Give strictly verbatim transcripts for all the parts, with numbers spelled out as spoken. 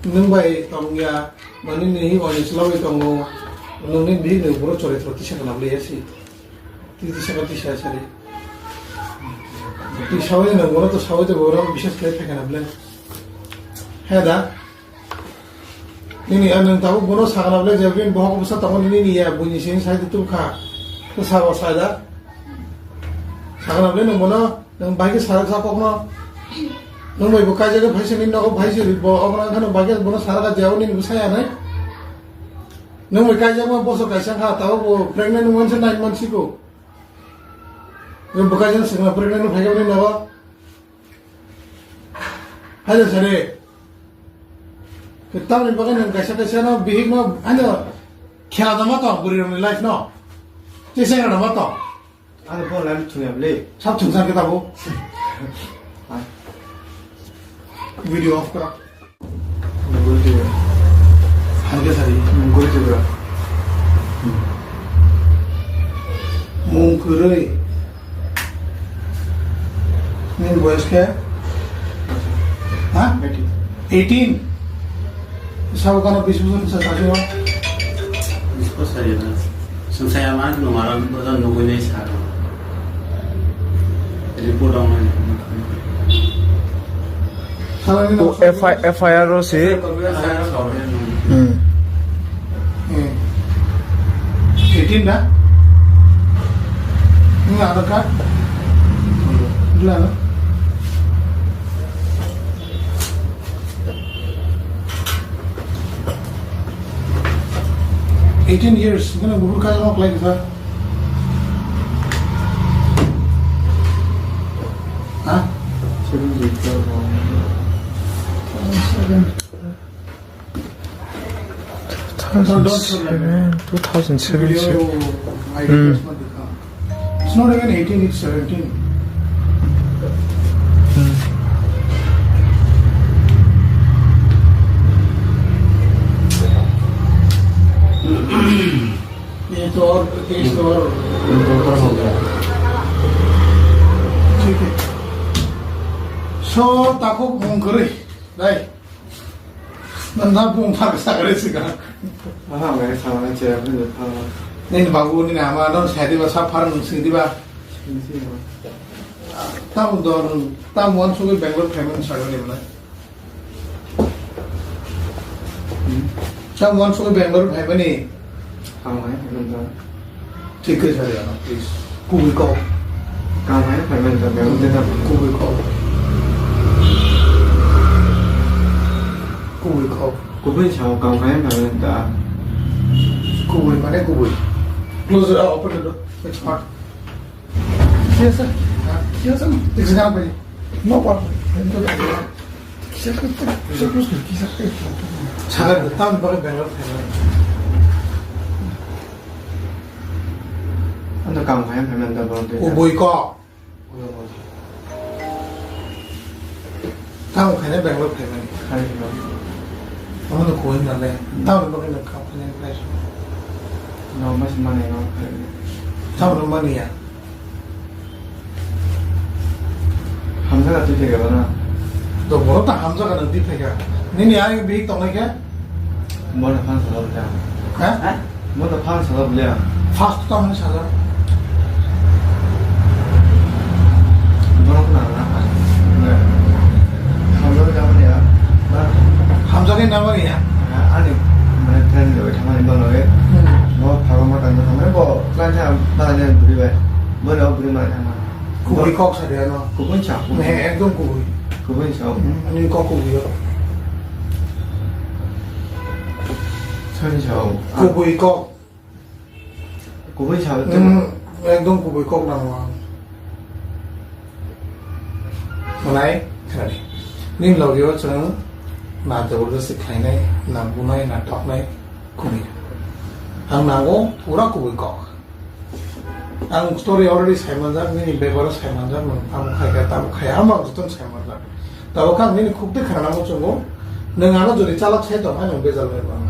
Nwng bai tong ya, mani nini oini chwla bai tongo, nwng ni bihik ni buro choritra tisa kana bwlai ya si. Tisa ka tisa sari. Tisa bai nwng bono to sawi to bono bisas khlai thai kana bwlai. He da? Nini, ah, nwng tabuk bono sakna bwlai je bini bohok bwsa tongo nini ya, buini sini sai tu kha. To sabo sai da. Sakna bwlai nwng bono, nwng bai khe sarak sa kokno. Nwng bai bo kaijak phai sini nogo phai sini bo okna khano bai khe bono sarak jao nini bwsa ya nai. Nwng bai kaijak ma boso kaisa kha, tabuk bo pregnant wngman se nine months siko. Nwng bo kaijak sengna pregnant phai khe nogo. Haida sare. Tamni bagwi nwng kaisa kaisa no bihik no ano khela da ma tong bwrwi rokni life no. Cheseng rok da ma tong. Ano phone line thung ya bwle. Sab thung sang kita bo. Video off kora. Mungkuri Tripura. Hangke sari. Mungkuri Tripura. Mungkuri. Nini boyos khe? Ha? Eighteen. Eighteen? Sabo kano bis bosor ni sa sasi o? Bis bosor ya na. Sungsaya ma nung aram bodo nugui nai sa. Report dong nai. Salani O no F I, F I R o si. Hmm. Hmm. Eighteen da? Ini Aadhaar card? Gila, no? Eighteen years, ini guru kaya mau apply kita. Hah? Seven. Two thousand seven, two thousand seven. It's not even eighteen, it's seventeen. ये तो और, ये तो और। ठीक है। So, takuk mung kwrwi, dai. Nang bung phar sakre sika. Aha, mai sama na che, apa ni phar. Nini babu, nini ama, non saya diba, sa phar nung sing diba. Sing sing. Tam don, tam wan sugui Bangalore phaimani sagani mana. Tam wan sugui Bangalore phaimani. Ang hai, nang. Thik khe sari ano, please. Kubui kok. Kam hai phai man ta bel de ta. Kubui kok. Kubui kok. Kubui sao kam hai phai man ta. Kubui mane kubui. Close the door, open the door. It's hot. Yes, sir. Yes, sir. It's not very. No problem. Sakar, tam bagwi Bangalore phaimani. Ano kam khai phai man da bang de. Kubui kok. Tam khai Bangalore phaimani. Khai no. Ano koi na le. Tam bagwi no kam khai phai. No, mas mane no khai. Tam no mani ya. Hamjaga twi thai gaba na? To borok ta hamjaga nang twi thai kha. Nini ayang bihik tongnai khe? Bono phan salo bwle ang. Ha? Bono phan salo bwle ang. First to tamni saja. Bono khna na. Hamjaga tamo ya. Hamjaga ni namani ya. Ani mane friend le thangmani bono e. Hmm. Bo phago ma tang thangmani bo klan cha ba ne buri bai. Bono buri ma thangma. Kubui kok sa de ano. Kubui sa. Ne, ekdom kubui. Kubui sa. Hmm, ani kok kubui yo. Sani sa. Kubui kok. Kubui sa. Hmm, ekdom kubui kok nang ang. Manai, khani. Ning logio chwng na jabardasti khlainai, na bunai, na toknai, kubui. Ang nango pura kubui kok. Ang story already saimanjak, nini bebaro saimanjak, nwng tamo khaikha, tamo khaiya, amo ang jotono saimanjak. Tabuk ang nini khuk twi khna muchungo, nwng ano jodi chalak sai tong, hai nwng bejal bai mano.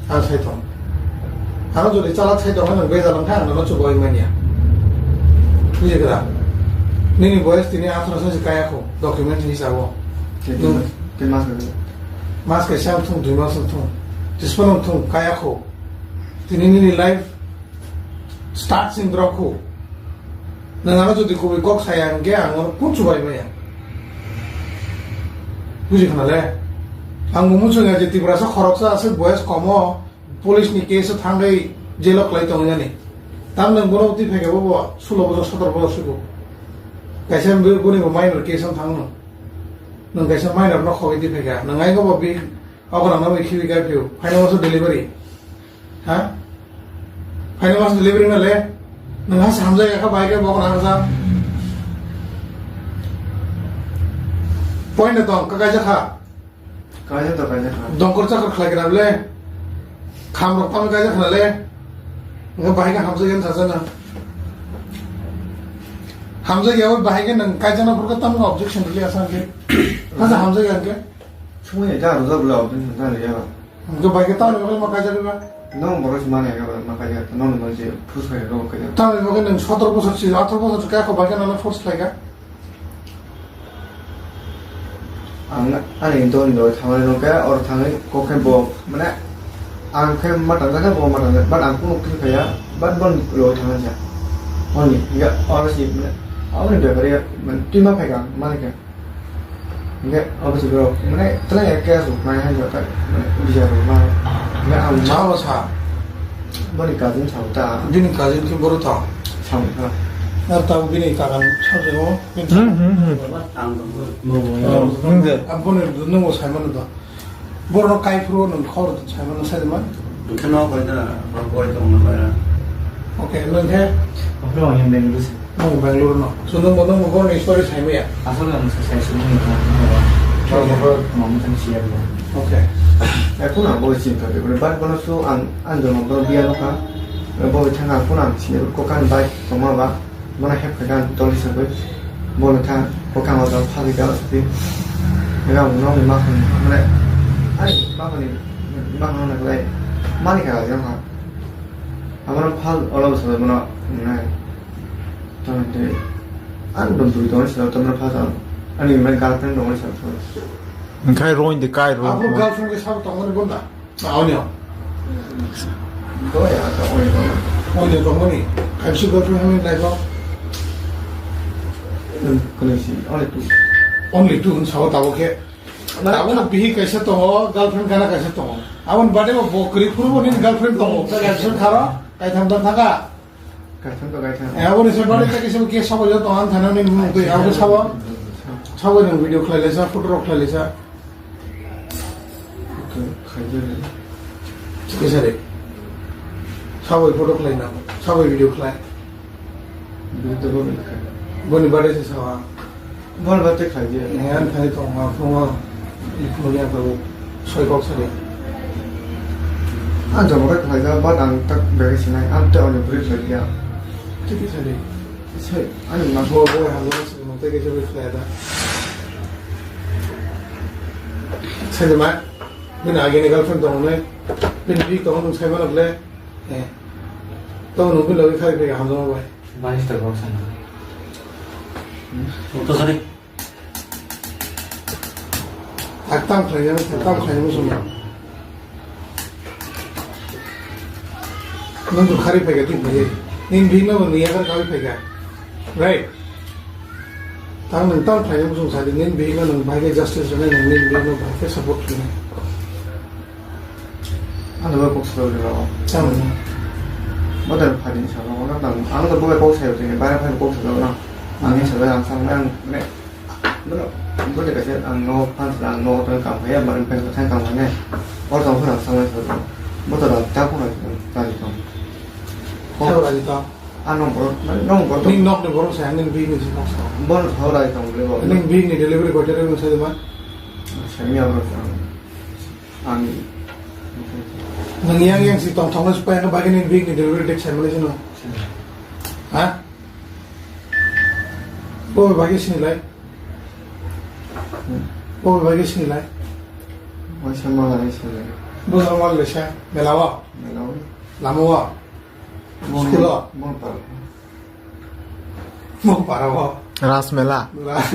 Ang sai tong. Ano jodi chalak sai tong, hai nwng bejal wngkha, ang nono chubaui manya. Bujikha da? Nini boyes tini atharo se kaya kho, document hisabo. Nwng tei mas. Mas kaisa wng thung, dui mas wng thung, tisphano wng thung, kaya kho. Tini nini life start sing drop kho. Nwng ano jodi kubui kok saya hwnkhe ang ano kun chubai maya. Buji khna le? Ang bo muchung ya je Tiprasa khoroksa aswk boyes komo police ni case o thangwi jail o kwlai tongwi nani. Tam nwng bono twi phaikha bo bo sulo bosor sotoro bosor sugo. Kaisa bo-, boni bo minor case o thangno. Nwng kaisa minor no khogwi twi phaikha. Nwng ai bo bo bi Ogo nang nang khibi kai phio. Final maso delivery. Ha? Final maso delivery na le. Nang has hamjai ya kha bai kai bok nang sa. Point na tong ka kaisa kha. Kaisa to kaisa kha. Dongkor chakor khlai kra le. Kham rok tam kaisa kha le. Nga bai ka hamjai yan sa sa na. Hamjai ya bai ka nang kaisa na pur ka tam objection le asan ke. Hasa hamjai yan ke. Sumui ja ro ja bla objection ta ya. Hwnkhe bai khe tamni bagwi ma kaijak ba? Nong borok se mani ya ba ma kaijak, nong ni je force khai ro kaijak. Tamni bagwi nwng sotoro bosor si, atharoh bosor si kaya kho bai khe nang force khlai kha. Ang ani dol ni loi thangwi nong khe, or thangwi kok khe bo, mane, ang khe ma tangjak khe bo ma tangjak, but ang kunu khe phaiya, but bo ni loi thangwi ja. Oni, ya, oro si, mane, aboni bepar ya, mane, twi ma phai kha, mani khe. Hingke abo se borok, mane, twlang ya case rok nai hai jota, mane, bijar rok nai. Hingke ang ma bo sa. Boni cousin sa ta. Bini cousin khe boro ta. Sa ta. Ar ta bini kakan sa se mo. Hmm, hmm, hmm. Ang bo. Hmm, de. Aboni nungo sai mano da. Boro no kai phuru nung khor sai mano sai ma. Hingke no koi da, boro koi tong na ba. Okay, nung khe? Oke, ang yang Bangalore se. Nwng Bangalore no. So, nwng bo, nwng bo borokni story sai maya? Aswk ang sai, sai sung nung. Oke. Borok, borok, tongma mwthang siya bo. Oke. Ai, phone ang bo chinta de, but bono so ang, ang jono bo biya no kha. Bo thang ang phone ang sini ko kan bai tongma ba. Bono hep kha kan toli sa bai. Bono thang ko kan o phagi ka sa pi. Ega no ma khan, mane, ai, ma khan ni, ma khan na lai. Mani kha yang ha. Amra phal ola bwsajak mano wngnai. Tamoni tei ang dum dui tongni salo tamra phal ang ani mai girlfriend tongni salo. Hwnkhe roin de kai ro. Abo girlfriend ke sabo tongmani bunda. Aonyo. Doi ata oi tong. Aonyo tongmani. Kaibsi girlfriend hamni life o. Kunui si only two. Only two sabo tabo khe. Tabuk no bihik kaisa tongo, girlfriend gana kaisa tongo. Aboni bade bo, bo kwrwi phuru bo nini girlfriend tongo. Khe kaisa kharo, kaitham tong thaka. Kaitham to kaitham. Eh, aboni se bade ta kisa ke sabo yo tong ang thana ni mung twi, abo sabo. Sabo ni video khlai lesa, photo rok khlai lesa. Khaija le. Kisa de. Sabo photo khlai na, sabo video khlai. Bini to bini kha. Boni bade se sawa. Bol bate khaije. Ngan khai to ma phungo. Ikhno ya to soi kok sari. Ang jabo khe khaija, but ang tak bege sinai, ang te oni bridge lagi ya. Tiki sari. Sai, ani ma. Bo bo ha lo se mo te ke se bridge lagi da. Sai ma. Bini age ni girlfriend to nai. Bini bi to nung sai ma le. Eh. To nung bini lagi khai pe ha lo bai. Baris ta kok sana. Oto sari. Ak tam khlai, tam khlai mo suma. Nung tu khari phai ga tu phai. Nin bhi no ni agar kami phai ga. Right. Tang nung tam khlai mo sung sadi nin bhi no nung bhai ke justice ne nung nin bhi no bhai ke support khlai. Ano ba kok sa rw. Tamo. Modern phadi sa rw na tamo. Ano to boy kok sa rw ni bara phadi kok sa rw na. Ang ni sa rw ang sa rw ang ne. Bono bono ka se ang no pan sa ang no to kam ya ban pen ka kam ne. Or to phara sa rw. Boto da ta ko na ta ni to. Sa rw ni to. Ano bor no bor to. Ni nok ni bor sa ni bi ni nok sa. Bono sa rw to le bo. Ni bi ni delivery ko delivery sa de ma. Sa ni ya bor sa. Ani. Nang yang yang si tong thong si pa yang bagini big ni delivery dek sai mali sino. Ha? Bo bagi sini lai. Bo bagi sini lai. Wai sama lai sini lai. Bo sama lai sa. Melawa. Melawa. Lamawa. Mo School o. Mo para. Mo para wo. Rasmela. Ra-,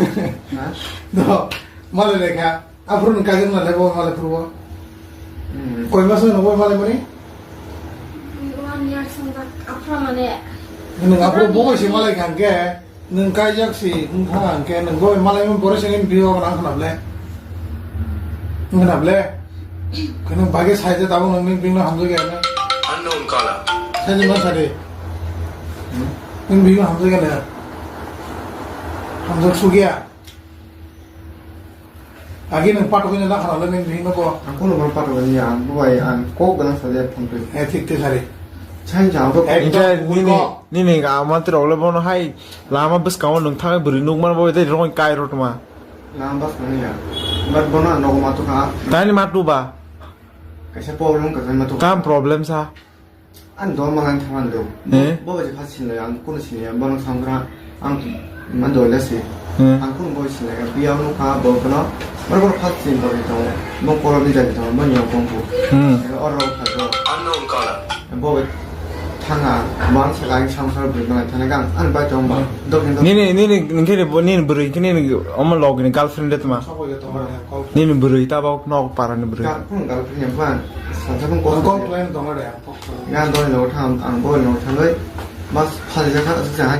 ha? Do. Mali lekha. Aphuru nwng kaijak na le bo malai phuru bo. Hmm. Koi mas no bo malai mani? One year song tak aphuru mane. Nwng aphuru bo koi se malai khang ke. Nwng kaijak si wng thang ang ke nwng bo malai mo bore sengin biyo nang khna ble. Khna ble. Kheno bage sai je tabung nwng ning bingno hamjak ya na. Unknown caller. Sai je man sari. Nwng bingno hamjak ya na. Hamjak sugya. Agi nwng patok wngya na khna le nwng bingno bo. Ang kuno bono patok wngya, ang bo bai ang kok gwnang sa je phone twi. Eh, thik thik sari. Sai jang to. Ekdom nini, nini ga mantir rok le bono hai lama bwskango nwng thangwi bwrwi nukmano bo tei rongwi kai rw tongma. Lama bwskango ya. But bono ang nogo ma tukha. Tani ma tuba? Kaisa problem wngkha, ma tukha. Kam problem sa? Ang dol manang thaman do. Eh? Bo bai pha sinlai ang kuno sinlai ang bono samgra ang ma dol si. Eh. Ang kuno bo sinlai biya no kha bo kono. Mar mar pha sin bo to. Mo kolo ni jani to mo nyo kong ko. Hmm. Oro kha do. Unknown caller. Bo bai thanga man sa ang samsar bri manang thana gang an bai to ba. Dok ni dok. Nini, nini, nini, nini, nini bwrwi, nini, omo log ni girlfriend de tma. Nini bwrwi ta ba nok para ni bwrwi. Girlfriend, girlfriend yang ban. Sa sa kong ko. Kong plan dong ada. Nga doi lo tham, ang boi lo tham loi. Mas phali ja kha, sa sa.